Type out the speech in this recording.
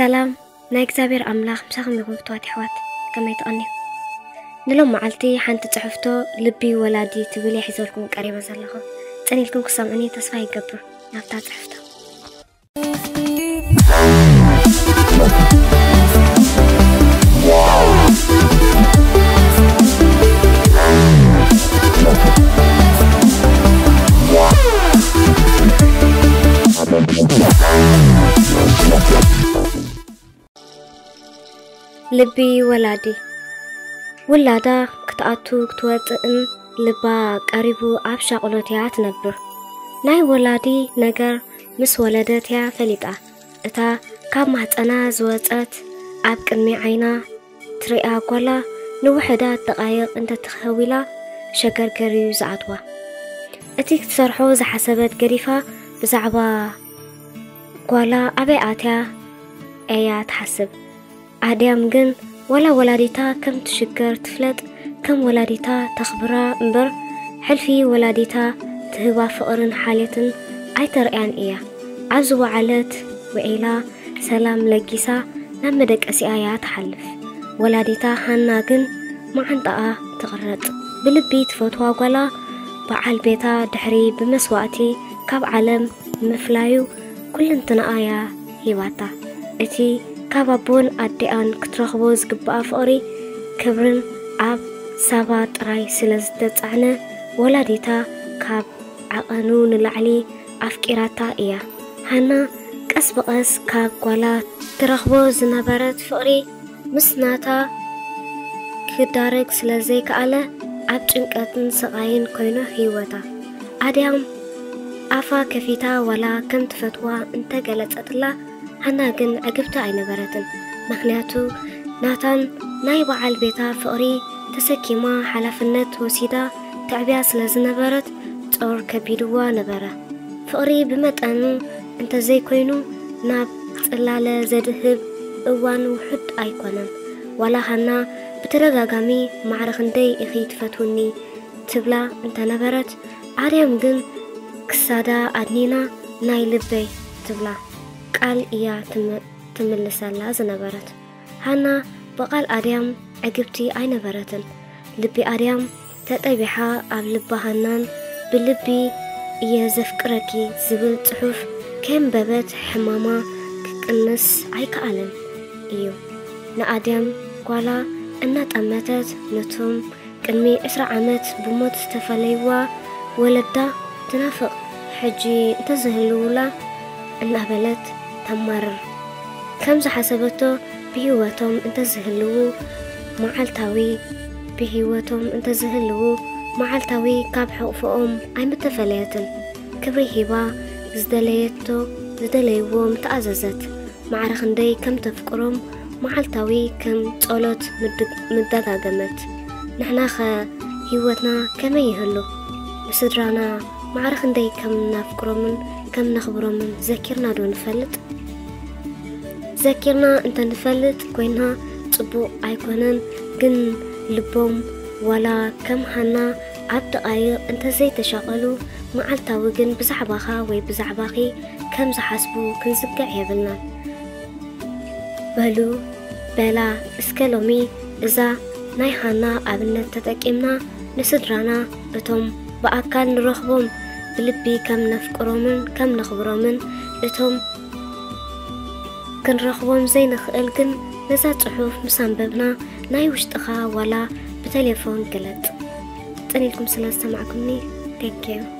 ሰላም ናይ እግዚኣብሔር ኣምላኽ ምሳኹም ይኹን። ፍትዋት ኣሕዋት፣ ከመይ ትቐንዩ? ንሎም መዓልቲ ሓንቲ ጽሕፍቶ ልቢ ወላዲ ትብል እየ ሒዘልኩም ቀሪበ ዘለኹ። ጸኒልኩም ክሰምዑኒ ተስፋ ይገብር። ናብታ ጽሕፍቶ። ልቢ ወላዲ። ውላዳ ክትኣቱ ክትወጽእን ልባ ቀሪቡ ኣብ ሻቕሎት እያ ትነብር። ናይ ወላዲ ነገር ምስ ወለደት እያ ፈሊጣ። እታ ካብ ማህጸና ዝወጸት ኣብ ቅድሚ ዓይና ትሪኣ ጓላ ንውሕዳት ደቓይቕ እንተትኸዊላ ሸገርገር እዩ ዝኣትዋ። እቲ ክትሰርሖ ዝሓሰበት ገዲፋ ብዛዕባ ጓላ ኣበይ ኣትያ እያ ትሓስብ። ኣድያም ግን ዋላ ወላዲታ ከም ትሽገር ትፍለጥ፣ ከም ወላዲታ ተኽብራ እምበር ሕልፊ ወላዲታ ትህባ ፍቕርን ሓልዮትን ኣይተርእያን እያ። ኣብ ዝወዓለት ውዒላ ሰላም ለጊሳ ናብ መደቀሲኣ እያ ትሓልፍ። ወላዲታ ሃና ግን መዓንጣኣ ትቕረጽ። ብልቢ ትፈትዋ ጓላ በዓል ቤታ ድሕሪ ብመስዋእቲ ካብ ዓለም ምፍላዩ ኩልንትናኣ እያ ሂባታ። እቲ ካብ ኣቦን ኣዴኣን ክትረኽቦ ዝግብኣ ፍቕሪ ክብርን ኣብ ሳባ ጥራይ ስለ ዝተጻዕነ ወላዲታ ካብ ዓቐኑ ንላዕሊ ኣፍቂራታ እያ። ሃና ቀስ ብቐስ ካብ ጓላ ትረኽቦ ዝነበረት ፍቕሪ ምስ ናታ ክዳረግ ስለ ዘይከኣለ ኣብ ጭንቀትን ስቓይን ኮይኑ ህይወታ። ኣድያም ኣፋ ከፊታ ዋላ ከም ትፈትዋ እንተገለጸትላ፣ ሃና ግን ዕግብቲ ኣይነበረትን። ምኽንያቱ ናታን ናይ በዓል ቤታ ፍቕሪ ተሰኪማ ሓላፍነት ወሲዳ ተዕብያ ስለ ዝነበረት ጾር ከቢድዋ ነበረ። ፍቕሪ ብመጠኑ እንተዘይኮይኑ ናብ ጽላለ ዘድህብ እዋን ውሑድ ኣይኮነን። ዋላ ሃና ብተደጋጋሚ ማዕረ ክንደይ ኢኺ ትፈትውኒ ትብላ እንተነበረት፣ ኣርያም ግን ክሳዳ ኣድኒና ናይ ልበይ ትብላ ቃል እያ ትም-፣ ትምልሰላ ዝነበረት። ሃና ብቓል ኣድያም ዕግብቲ ኣይነበረትን። ልቢ ኣድያም ተጠቢሓ ኣብ ልቢ ሃናን ብልቢ እየ ዘፍቅረኪ ዝብል ጽሑፍ ከየንበበት ሕማማ ክቅንስ ኣይከኣለን እዩ። ንኣድያም ጓላ እናጠመተት ነቶም ቅድሚ ዕስራ ዓመት ብሞት ዝተፈለይዋ ወለዳ ትናፍቕ፣ ሕጂ እንተዝህልውላ እናበለት ተማርር። ከም ዝሓሰበቶ ብህይወቶም እንተዝህልዉ መዓልታዊ፣ ብህይወቶም እንተዝህልዉ መዓልታዊ ካብ ሕቕፎኦም ኣይምተፈለየትን። ክብሪ ሂባ ዝደለየቶ ዝደለይዎ ምተኣዘዘት። ማዕረ ክንደይ ከም ተፍቅሮም መዓልታዊ ከም ጸሎት ምድ-፣ ምደጋገመት። ንሕናኸ ህይወትና ከመይ ይህሉ? ንስድራና ማዕረ ክንደይ ከም ናፍቅሮምን ከም ነኽብሮምን ዘኪርና ዶ ንፈልጥ? ዘኪርና እንተንፈልጥ ኮይንና ጽቡቕ ኣይኮነን፣ ግን ልቦም ዋላ ከም ሃና ኣብ ደቓይቕ እንተዘይተሻቐሉ፣ መዓልታዊ ግን ብዛዕባኻ ወይ ብዛዕባኺ ከም ዝሓስቡ ክንዝንግዕ የብልናን። በሉ፣ በላ፣ እስከ ሎሚ እዛ ናይ ሃና ኣብነት ተጠቂምና ንስድራና፣ እቶም ብኣካል ንረኽቦም ብልቢ ከም ነፍቅሮምን ከም ነኽብሮምን፣ እቶም ክንረኽቦም ዘይንኽእል ግን ነዛ ጽሑፍ ምስ ኣንበብና ናይ ውሽጥኻ ዋላ ብቴሌፎን ግለጽ። ጽን ኢልኩም ስለ ዝሰማዕኩምኒ፣ thank you።